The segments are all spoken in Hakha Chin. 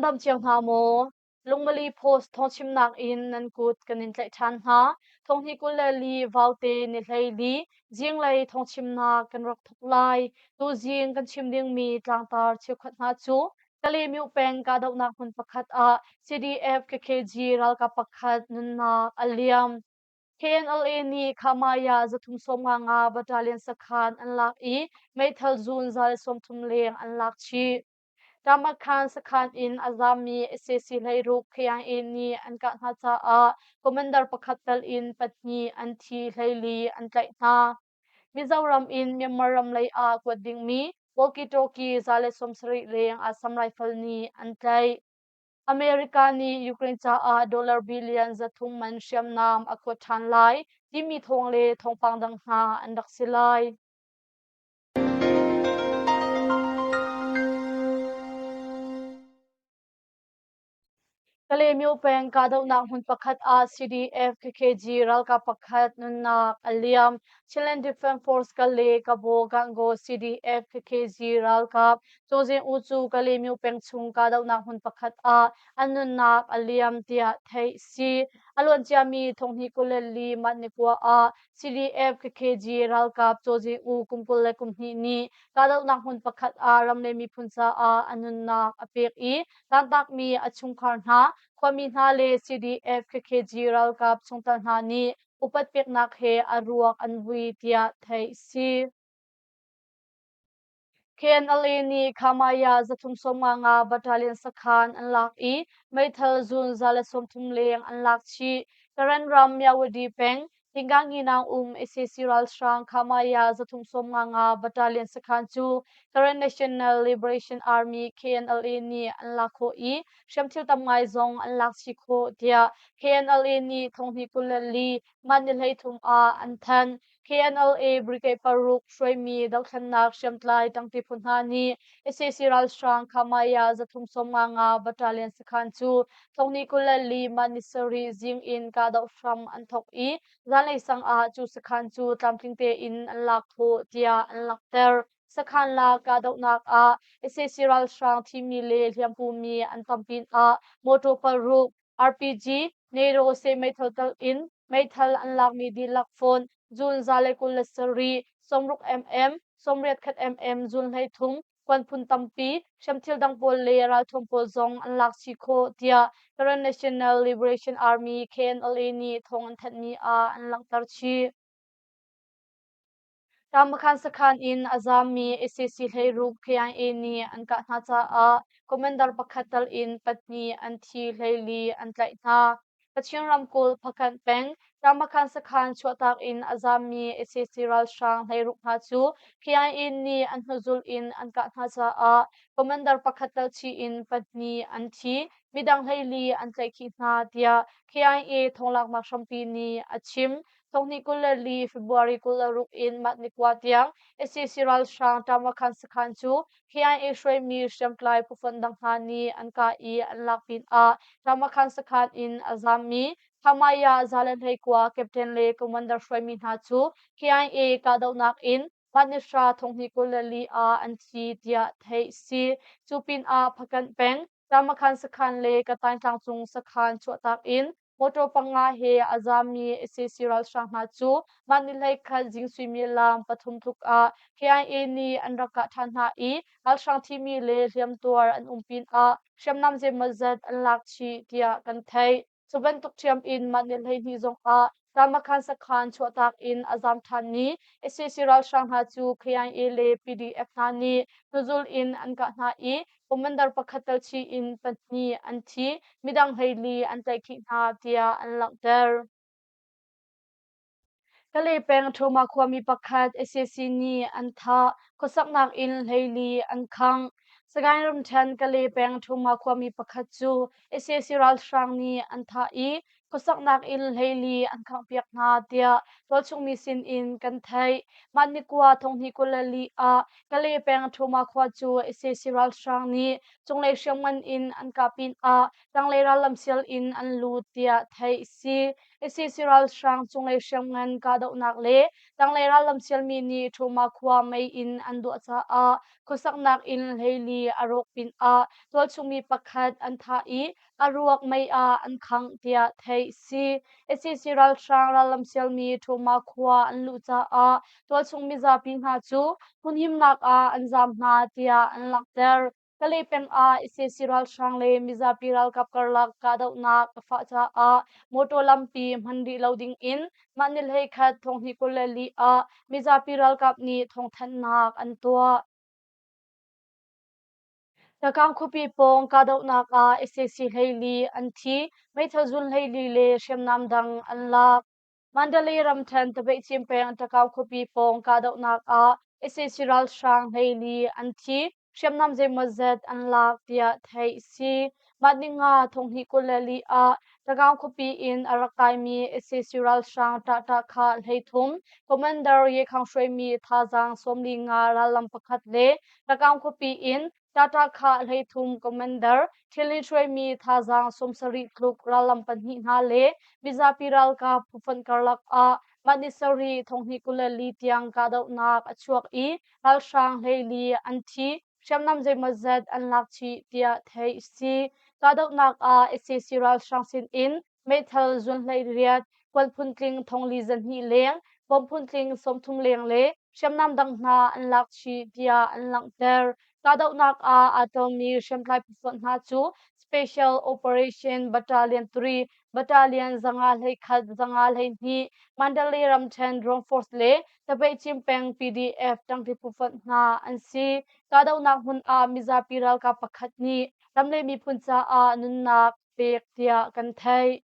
Nan dam cio hna maw? Lungmali Post thawngchimnak in nan kut kan in tlaih ṭhan hna. Thonghnih 24 vaute ni 14 zinglei thawngchimnak kan rak thawk lai. Tuzing kan chim dingmi tlangtar cheukhat hna cu Kalaymyo peng kahdohnak hmun pakhat ah CDF KKG ralkap pakhat nunnak a liam. KNLA nih Khamaya 355 battalion sakhan an lak i meithal zun 130 leng an lak chih. Tamakhan sakhan in a zaammi sac 16 KIA nih an kah hna caah commander pakhat tal in pahnih an thi 14 an tlaih hna. Mizoram in Myanmar ram lei ah kuat dingmi walkie-talkie 170 leng Assam Rifle nih an tlaih. America nih Ukraine caah dollar billion 300 man hriamnam a kuat ṭhan lai timi thawng le thawngpang dang hna an rak si lai. Kalaymyo peng kahdohnak hmun pakhat ah CDF KKG ralkap pakhat nunnak a liam. Chinland Defense Force Kale Kabo Gangaw CDF KKG ralkap Cozing U cu Kalaymyo peng chung kahdohnak hmun pakhat ah an nunnak a liam tiah theih si. A luanciami thonghnih 24 March ni kua ah CDF KKG ralkap Cozing U kum 22 nih kahdohnak hmun pakhat ah ram le miphun caah a nunnak a pek i tantakmi a chungkhar hna, khuami hna le CDF KKG ralkap chungtel hna nih upat peknak he a ruak an vui tiah theih si. KNLA nih Khamaya 355 battalion sakhan an lak i meithal zun 130 leng an lak chih. Karen ram Myawaddy peng Tinganginang um sac ralhrang Khamaya 355 battalion sakhan cu Karen National Liberation Army KNLA nih an lak khawh i hriamthil tam ngai zong an lak chih khawh tiah KNLA nih thonghnih 24 mah ni 33 ah an thanh. KNLA Brigade paruk hruaimi dohthlennak hriamtlai ṭangṭi phu hna nih sac ralhrang Khamaya 355 battalion sakhan cu thonghnih 24 mah ni sarih zing in kahdoh hram an thawk i zanlei sang ah cu sakhan cu tlamtling tein an lak khawh tiah an langhter. Sakhan lak kahdohnak ah sac ralhrang thimi le hliampumi an tam pinah motor paruk RPG, NATO seh meithal tal in meithal an lakmi dihlak fawn June 27 60 mm, 81 mm June 13 kuan phun tampi hriamthil dang pawl le ralthuam pawl zong an lak chih khawh tiah Karen National Liberation Army KNLA nih thawng an thanhmi ah an langhter chih. Tamakhan sakhan in a zaammi sac 16 KIA nih an kah hna caah commander pakhat tal in pahnih an thi 14 an tlaih hna. Kachin ramkulh Phakanh peng Tamakhan sakhan chuahtak in a zaammi sac ralhrang 16 hna cu KIA nih an hnuzulh in an kah hna caah commander pakhat tal chih in pahnih an thi, midang 14 an tlaihkhih hna tiah KIA thawnglaknak hrampi nih a chim. Thonghnih 24 February 26 in mah nikua tiang sac ralhrang Tamakhan sakhan cu KIA hruaimi hriamtlai phufonh dang hna nih an kah i an lak pinah Tamakhan sakhan in a zaammi Khamaya 119 captain le commander hruaimi hna cu KIA kahdohnak in mah nihra thonghnih 24 ah an thi tiah theih si. Cu pinah Phakanh peng Tamakhan sakhan le Katain tlangcung sakhan chuahtak in Motor panga he a zaammi sac ralhrang hna cu mah ni 11 zing suimilam pathum tluk ah KIA nih an rak kah ṭhan hna i ralhrang thimi le hliamtuar an um pinah hriamnam zeimawzat an lak chih tiah kan theih. Cu bantuk ṭhiam in mah ni 12 zongah Tamakhan sakhan chuahtak in a zaam ṭhanmi sac ralhrang hna cu KIA le PDF hna nih hnuzul in an kah hna i commander pakhat tel chih in pahnih an thi, midang 14 an tlaihkhih hna tiah an langhter. Kalay peng Thoma khuami pakhat sac nih an thah, khuasaknak inn 14 an khangh. Sagaing ramṭhen Kalay peng Thoma khuami pakhat cu sac ralhrang nih an thah i khuasaknak inn 14 an khanghpiak hna tiah tualchungmi sinin kan theih. Mah ni kua thonghnih 24 ah Kalay peng Thoma khua cu sac ralhrang nih cunglei hriamngan in an kah pinah tanglei rallam sial in an lut tiah theih a si. Sac ralhrang cunglei hriamngan kahdohnak le tanglei rallam sialmi nih Ṭhuma khua mei in an duah caah khuasaknak inn 14 a rawk pinah tualchung mi pakhat an thah i a ruak mei ah an khangh tiah theih si. Sac ralhrang rallam sialmi Ṭhuma khua an luh caah tualchung mizapi hna cu hmunhimnak ah an zaam hna tiah an langhter. Kalay peng ah sac ralhrang le mizapi ralkap karlak kahdohnak a fah caah motor lampi hman rih lo ding in mah ni 11 thonghnih 24 ah mizapi ralkap nih thawngthanhnak an tuah. Takang khuapi pawng kahdohnak ah sac 14 an thi, meithal zun 14 le hriamnam dang an lak. Mandalay ramṭhen Tabeihcin peng Takau khuapi pawng kahdohnak ah sac ralhrang 14 an thi, hriamnam zeimawzat an lak tiah theih a si. Mah ninga 2024 ah Tagaung khuapi in a rak kaimi sac ralhrang ṭahṭah kha 33, Commander Ye Khang hruaimi thazaang 45 rallam pakhat le Tagaung khuapi in ṭahṭah kha 33 Commander Thilin hruaimi thazaang 70 tluk rallam pahnih hna le mizapi ralkap phufonh karlak ah mah ni sarih 2024 tiang kahdohnak a chuak i ralhrang 14 an thi, hriamnam zeimawzat an lak chih tiah theih a si. Kahdohnak ah sac ralhrang sinin meithal zun 18, kuan phuntling 42 leng, bom phuntling 30 leng le hriamnam dang hna an lak chih tiah an langhter. Kahdohnak ah aa telmi hriamtlai phufonh hna cu Special Operation Battalion 3, Battalion 521, 522, Mandalay ramṭhen Drone Force le Tabeihcin peng PDF ṭangṭi phufonh hna an si. Kahdohnak hmun ah mizapi ralkap pakhat nih ram le miphun caah nunnak pek tiah kan theih.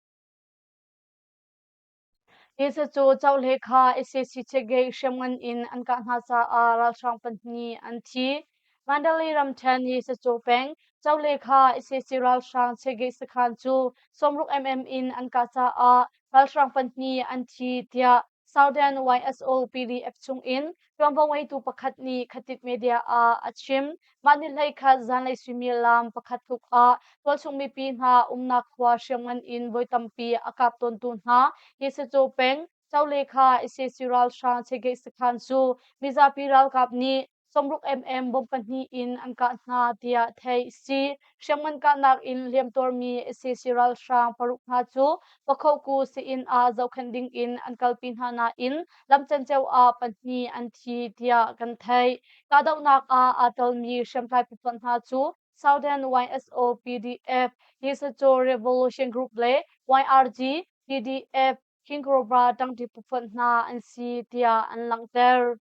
Hi cu Cohle kha sac Chegei hriamngan in an kah hna caah ralhrang pahnih an thi. Mandalay ramṭhen hi Sacu peng Cohle kha sac ralhrang Chegei sakhan cu 60 mm in an kah caah ralhrang pahnih an thi tiah Southern YSO PDF chungin ṭuanvo ngeitu pakhat nih Khatit Media ah a chim. Mah ni 11 zanlei suimilam pakhat tluk ah tualchung mipi hna umnak khua hriamngan in voi tampi a kap tawntu hna hi Sacu peng Chole kha sac ralhrang Chegeh sakhan cu mizapi ralkap nih 60 mm bomb pahnih in an kah hna tiah theih a si. Hriamngan kahnak in hliamtuarmi sac ralhrang paruk hna cu Pakhoku sii-inn ah zohkhenh ding in an kalpi hna nain lam canceo ah pahnih an thi tiah kan theih. Kahdohnak ah aa telmi hriamtlai phufonh hna cu Southern YSO PDF, Yisacho Revolution Group le YRG PDF King Cobra ṭangṭi phufonh hna an si tiah an langhter.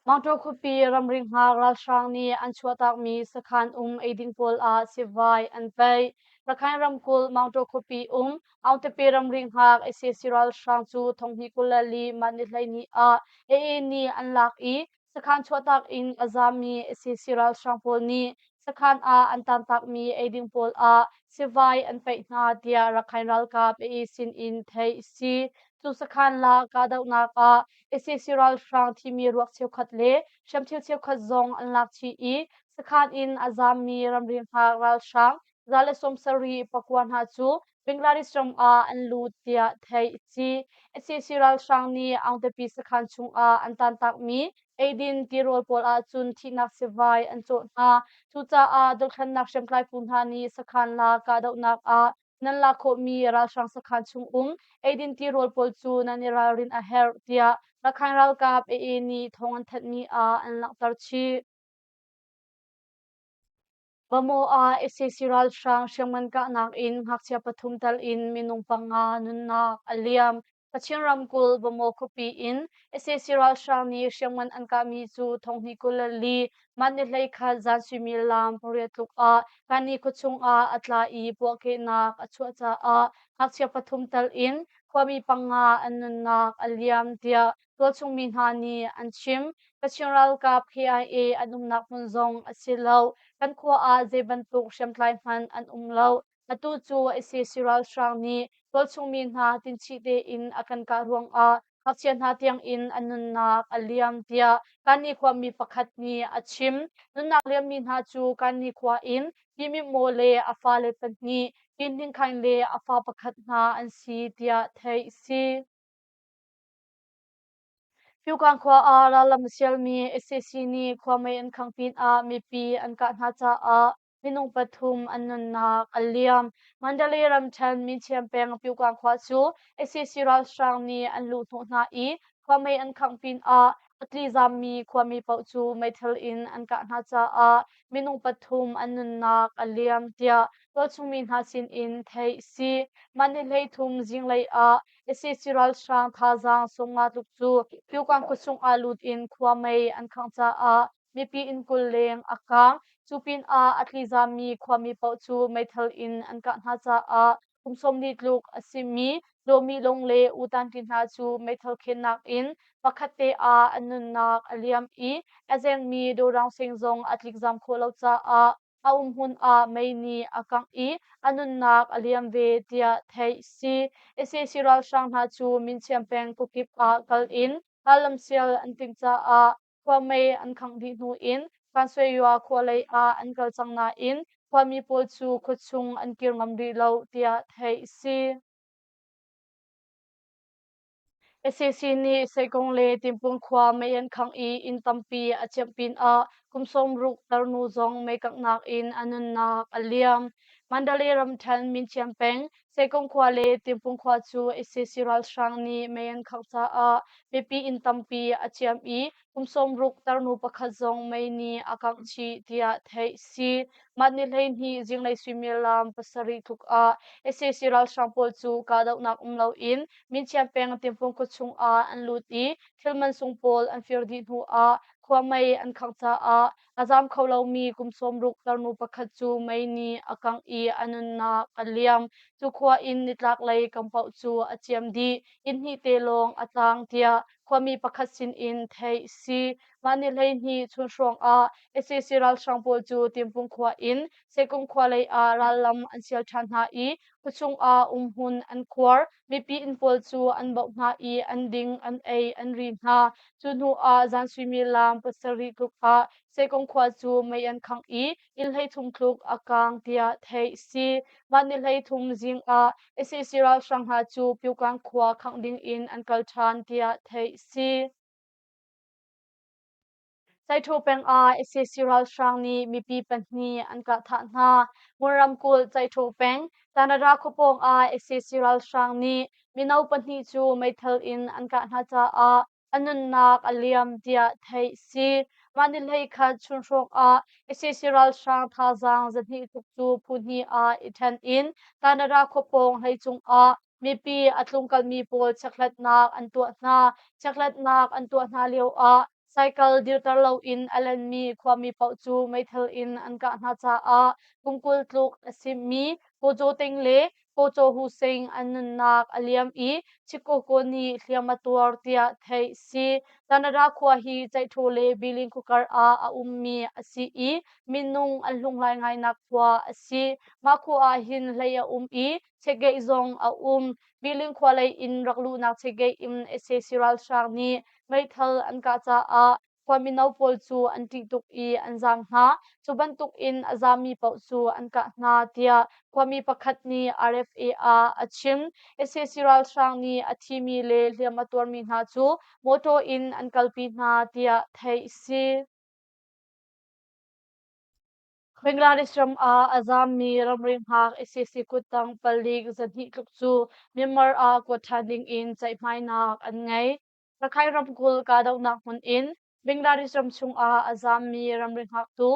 Mangtaw khuapi ramri hngak ralhrang nih an chuahtakmi sakhan um eiding pawl ah sivai an paih. Rakhine ramkulh Mangtaw khuapi um Aungtapi ramri hngak sac ralhrang cu 2024 mah ni 12 ah AA nih an lak i sakhan chuahtak in a zaammi sac ralhrang pawl nih sakhan ah an tantakmi eiding pawl ah sivai an paih hna tiah Rakhine ralkap AA sin in theih a si. Cu sakhan la kahdohnak ah sac ralhrang thimi ruak cheukhat le hriamthil cheukhat zong an lak chih i sakhan in a zaammi ramri hngak ralhrang 179 hna cu Bangladesh ram ah an lut tiah theih a si. Sac ralhrang nih Aungtapi sakhan chungah an tantakmi eidin tirawl pawl ahcun thihnak sivai an cawh hna. Cucaah dothlennak hriamtlai phu hna nih sakhan la kahdohnak ah nan lak khawhmi ralhrang sakhan chung um eidin tirawl pawl cu nan i ralrin a herh tiah Rakhine ralkap AA nih thawng an thanhmi ah an langhter chih. Bamaw ah sac ralhrang hriamngan kahnak in ngakchia pathum tal in minung panga nunnak a liam. Kachin ramkulh Bamaw khuapi in sac ralhrang nih hriamngan an kahmi cu 2024 mah ni 11 zan suimilam 8 tluk ah Kani khuachung ah a tla i puahkehnak a chuah caah ngakchia pathum tal in khuami panga an nunnak a liam tiah tualchung mi hna nih an chim. Kachin ralkap KIA an umnak hmun zong a si lo. Kan khua ah zei bantuk hriamtlai hmanh an um lo. Atu cu sac ralhrang nih tualchung mi hna tinchih tein a kan kah ruangah ngakchia hna tiangin an nunnak a liam tiah Kani khuami pakhat nih a chim. Nunnak liammi hna cu Kani khua in Timit Maw le a fale pahnih. Kin Hnin Khaing le a fa pakhat hna an si tiah theih a si. Pyukang khua ah rallam sialmi sac nih khua mei an khangh pinah mipi an kah hna caah minung pathum an nunnak a liam. Mandalay ramṭhen Minchiam peng Pyukang khua cu sac ralhrang nih an luhhnawh hna i khua mei an khangh pinah a tlizammi khuami paoh cu meithal in an kah hna caah minung pathum an nunnak a liam tiah tualchungmi hna sinin theih a si. Mah ni 13 zinglei ah sac ralhrang thazaang 50 tluk cu Pyukang khuachung ah lut in khua mei an khangh caah mipi inn 20 leng a kaang. Cu pinah a tlizammi khuami paoh cu meithal in an kah hna caah kum 40 tluk a simi Dawmi Lung le U Tanti hna cu meithal khennak in pakhat te ah an nunnak a liam i a zengmi Daw Raung Sing zong a tlikzam khawh lo caah a umhmun ah mei nih a kangh i a nunnak a liam ve tiah theih si. Sac ralhrang hna cu Minchiam peng khuakip ah kal in rallamsial an timh caah khua mei an khangh dih hnu in Kanswayua khua lei ah an kal cang nain khuami pawl cu khuachung an kir ngam rih lo tiah theih si. Sac nih Seikung le Timpung khua mei an khangh i inn tampi a ciamh pinah kum 60 tarnu zong mei kanghnak in a nunnak a liam. Mandalay ramṭhen Minchiam peng Seikung khua le Timpung khua cu sac ralhrang nih mei an khangh caah mipi inn tampi a ciam i kum 60 tarnu pakhat zong mei nih a kangh chih tiah theih a si. Mah ni 12 zinglei suimilam 7 tluk ah sac ralhrang pawl cu kahdohnak um loin Minchiam peng Timpung khuachung ah an lut i thil mansung pawl an fir dih hnu ah khua mei an khangh caah a zaam kho lomi kum 60 tarnu pakhat cu mei nih a kangh i a nunnak a liam. Cu khua in nitlaklei kam paoh cu a ciam dih. Inn hnih te lawng a tang tiah khuami pakhat sinin theih a si. Mah ni 12 chun hrawng ah sac ralhrang pawl cu Timpung khua in Seikung khua lei ah rallam an sial ṭhan hna i khuachung ah umhmun an khuar. Mipi inn pawl cu an baoh hna i an ding, an ei, an ri hna. Cu hnu ah zan suimilam 7 tluk ah Seikung khua cu mei an khangh i inn 33 tluk a kaang tiah theih a si. Mah ni 13 zing ah sac ralhrang hna cu Pyukang khua khangh ding in an kal ṭhan tiah theih a si. Saiṭhaw peng ah sac ralhrang nih mipi pahnih an kah thah hna. Ngun ramkulh Saiṭhaw peng Canada khuapawng ah sac ralhrang nih mino pahnih cu meithal in an kah hna caah a nunnak a liam tiah theih a si. Mah ni 11 chun hrawng ah sac ralhrang thazaang 200 tluk cu phu hnih ah i ṭhen in Canada khuapawng hlei cung ah mipi a tlungkalmi pawl chekhlatnak an tuah hna. Chekhlatnak an tuah hna lioah cycle dirter loin a lenmi khuami paoh cu meithal in an kah hna caah kum 20 tluk a simi Kojo Ting le Kojo Hu Sing an nunnak a liam i Chikoko nih hliam a tuar tiah theih a si. Canada khua hi Ceihṭhaw le Bilin khuakar ah a ummi a si i minung an hlunghlai ngainak khua a si. Mah khua ah hin hlei a um i checkgate zong a um. Bilin khua lei in rak luhnak checkgate in sac ralhrang nih meithal an kah caah khua mino pawl cu an ṭih tuk i an zaam hna. Cu bantuk in a zaammi paoh cu an kah hna tiah khuami pakhat nih RFA ah a chim. Sac ralhrang nih a thimi le hliam a tuarmi hna cu mawṭaw in an kalpi hna tiah theih a si. Bangladesh ram ah a zaammi ramri hngak sac kuttang palik 200 tluk cu Myanmar ah kuat ṭhan ding in ceihmainak an ngei. Rakhine ramkulh kahdohnak hmun in Bangladesh ram chung ah a zaammi ramri hngaktu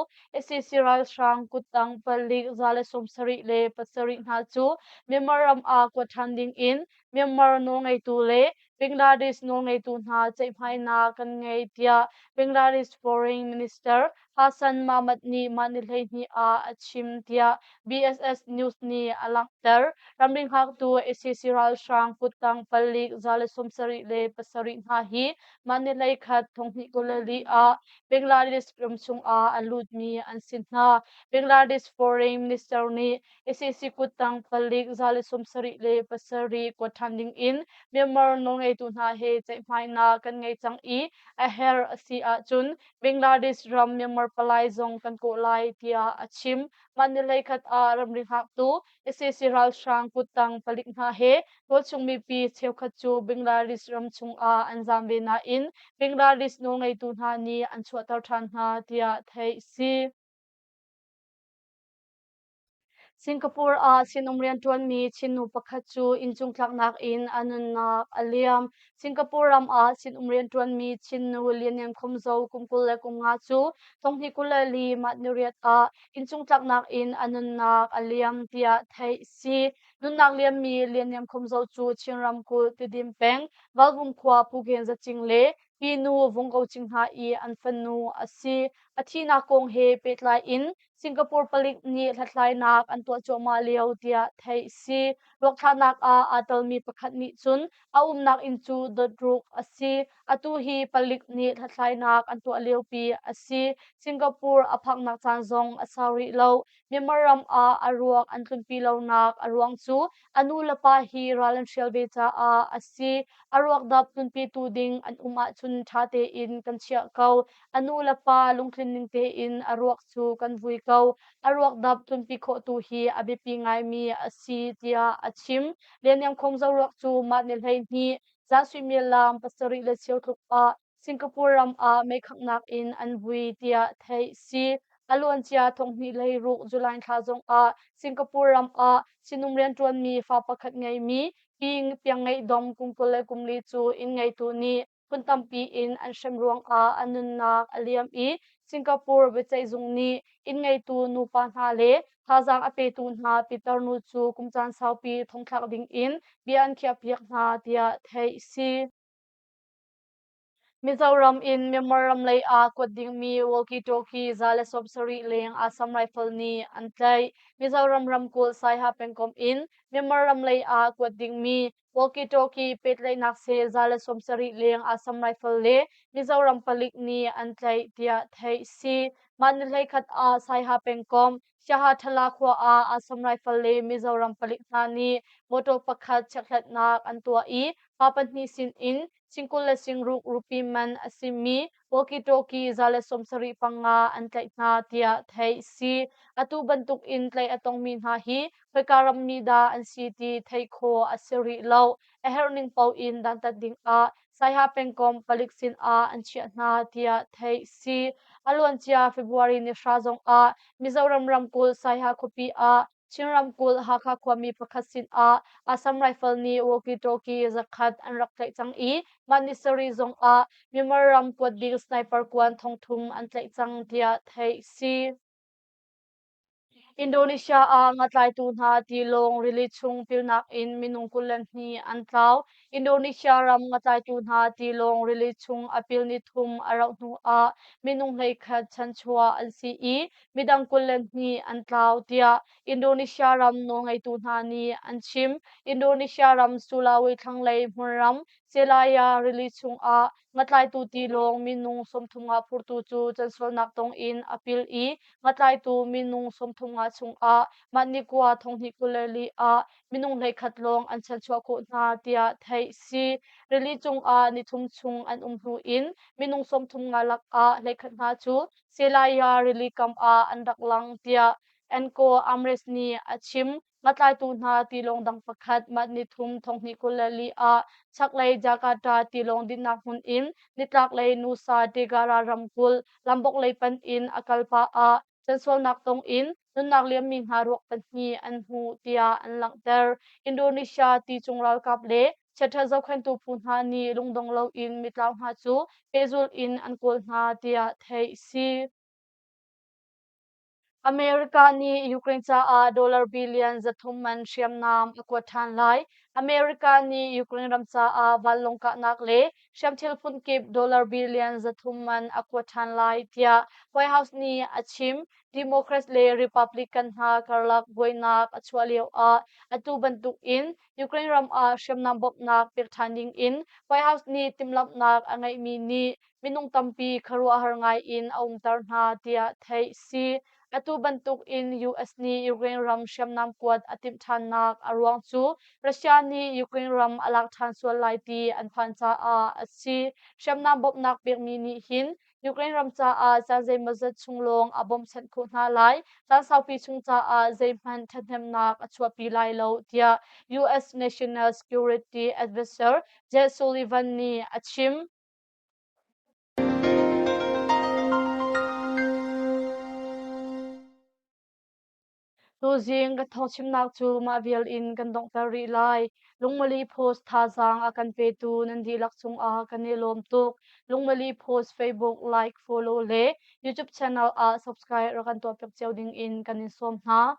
sac ralhrang kuttang palik 177 hna cu Myanmar ram ah kuat ṭhan ding in Myanmar nawlngeitu le Bangladesh nawlngeitu hna ceihmainak kan ngei tiah Bangladesh Foreign Minister Hasan Mahmud nih mah ni 12 ah a chim tiah BSS News nih a langhter. Ramri hngaktu sac ralhrang kuttang palik 177 hna hi mah ni 11 2024 ah Bangladesh ram chungah a lutmi an si hna. Bangladesh Foreign Minister nih sac kuttang palik 177 kuat ṭhan ding in Myanmar nawlngeitu hna he ceihmainak kan ngei cang i a herh a si ahcun Bangladesh ram Myanmar Palai zong kan kawh lai tiah a chim. Mah ni hleikhat ah ramri hngaktu sac ralhrang kuttang palik hna he tualchung mipi cheukhat cu Bangladesh ram chungah an zaam ve nain Bangladesh nawlngeitu hna nih an chuahter ṭhan hna tiah theih a si. Singapore ah sinum rianṭuanmi Chin nu pakhat cu inncung tlaknak in a nunnak a liam. Singapore ram ah sinum rianṭuanmi Chin nu Lian Niam Khom Zo kum 25 cu thonghnih 24 mah niriat ah inncung tlaknak in a nunnak a liam tiah theih a si. Nunnak liammi Lian Niam Khom Zo cu Chin ramkulh Tidim peng Valbum khua Pu Gen Za Cing le Pinu Vung Ko Cing hna i an fanu a si. A thihnak kong he pehtlai in Singapore palik nih hlathlainak an tuah cuahmah lio tiah theih a si. Ruakthlahnak ah aa telmi pakhat nih cun a umnak inn cu dot ruk a si. Atu hi palik nih hlathlainak an tuah liopi a si. Singapore a phaknak caan zong a sau rih lo. Myanmar ram ah a ruak an tlunpi lonak a ruang cu a nu le pa hi ral an hrial ve caah a si. A ruak dap tlunpitu ding an um ahcun ṭha tein kan chiah ko. A nu le pa lungtlin ning tein a ruak cu kan vui ko. A ruak dap tlunpi khawhtu hi a biapi ngaimi a si tiah a chim. Lianniam Khong Zo ruak cu mah ni 12 zan suimilam 7:15 tluk ah Singapore ram ah meikhanghnak in an vui tiah theih si. A luancia 2016 July thla zongah Singapore ram ah sinum rianṭuanmi fa pakhat ngeimi Ping Piangngeidom kum 24 cu inn ngeitu nih phun tampi in an hrem ruangah a nunnak a liam i Singapore biaceihzung nih inn ngeitu nupa hna le thazaang a petu hna pitar nu cu kum caan saupi thongthlak ding in bia an khiahpiak hna tiah theih a si. Mizoram in Myanmar ram lei ah kuat dingmi walkie-talkie 170 leng Assam Rifle nih an tlaih. Mizoram ramkulh Saiha pengkomh in Myanmar ram lei ah kuat dingmi walkie-talkie pehtlaihnak seh 170 leng Assam Rifle le Mizoram palik nih an tlaih tiah theih a si. Mah ni 11 ah Saiha pengkomh Siaha Thala khua ah Assam Rifle le Mizoram palik hna nih motor pakhat chekhlatnak an tuah i pa pahnih sin in sing 26 rupee man a simi walkie-talkie 175 an tlaih hna tiah theih a si. Atu bantuk in tlaih a tongmi hna hi khoika rammi dah an si ti theih khawh a si rih lo. A herh ning paoh in dantat ding ah Saiha pengkomh palik sin ah an chiah hna tiah theih a si. A luancia February ni 9 zong ah Mizoram ramkulh Saiha khuapi ah Chin ramkulh Hakha khuami pakhat sin ah Assam Rifle nih walkie-talkie 100 an rak tlaih cang i mah ni sarih zong ah Myanmar ram kuat ding sniper kuan 3000 an tlaih cang tiah theih a si. Indonesia ah ngatlaitu hna tilawng rili chung pilnak in minung 22 an tlau. Indonesia ram ngatlaitu hna tilawng rili chung a pil ni thum a rauh hnu ah minung 11 chanchuah an si i midang 22 an tlau tiah Indonesia ram nawlngeitu hna nih an chim. Indonesia ram Sulawesi thlanglei hmunram Celaya rili chungah ngatlaitu tilawng minung 30 nga phurtu cu cansualnak tong in a pil i ngatlaitu minung 30 nga chungah mah ni kua 2024 ah minung 11 lawng an chanchuah khawh hna tiah theih si. Rili cungah nithum chung an um hnu in minung 30 nga lakah 11 hna cu Celaya rili kam ah an rak lang tiah Enko Amres nih a chim. Ngatlaitu hna tilawng dang pakhat mah nithum 2024 ah chaklei Jakarta tilawng dinhnak hmun in nitlaklei Nusa Tenggara ramkulh Lombok lei panh in a kal pah ah cansualnak tong in nunnak liammi hna ruak pahnih an hmuh tiah an langhter. Indonesia ticung ralkap le chiaṭha zohkhenhtu phu hna nih lungdong loin mitlau hna cu pehzulh in an kawl hna tiah theih a si. America nih Ukraine caah dollar billion 300 man hriamnam a kuat ṭhan lai. America nih Ukraine ram caah vanlawng kahnak le hriamthil phunkip dollar billion 300 man a kuat ṭhan lai tiah White House nih a chim. Democrats le Republican hna karlak buainak a chuah lioah atu bantuk in Ukraine ram ah hriamnam bawmhnak pek ṭhan ding in White House nih timhlamhnak a ngeihmi nih minung tampi khuaruahhar ngai in a umter hna tiah theih si. Atu bantuk in US nih Ukraine ram hriamnam kuat a timh ṭhannak a ruang cu Russia nih Ukraine ram a lak ṭhan sual lai ti an phan caah a si. Hriamnam bawmhnak pekmi nih hin Ukraine ram caah caan zeimawzat chung lawng a bawmhchanh khawh hna lai, caan saupi chung caah zeihmanh ṭhathnemnak a chuahpi lai lo, tiah US National Security Advisor Jake Sullivan nih a chim. Tuzing ka thawngchimnak cu mah vial in kan donghter rih lai. Lungmali Post thazaang a kan petu nan dihlak cungah kan i lawm tuk. Lungmali Post Facebook like, follow le YouTube channel ah subscribe rak kan tuahpiak cio ding in kan in sawm hna.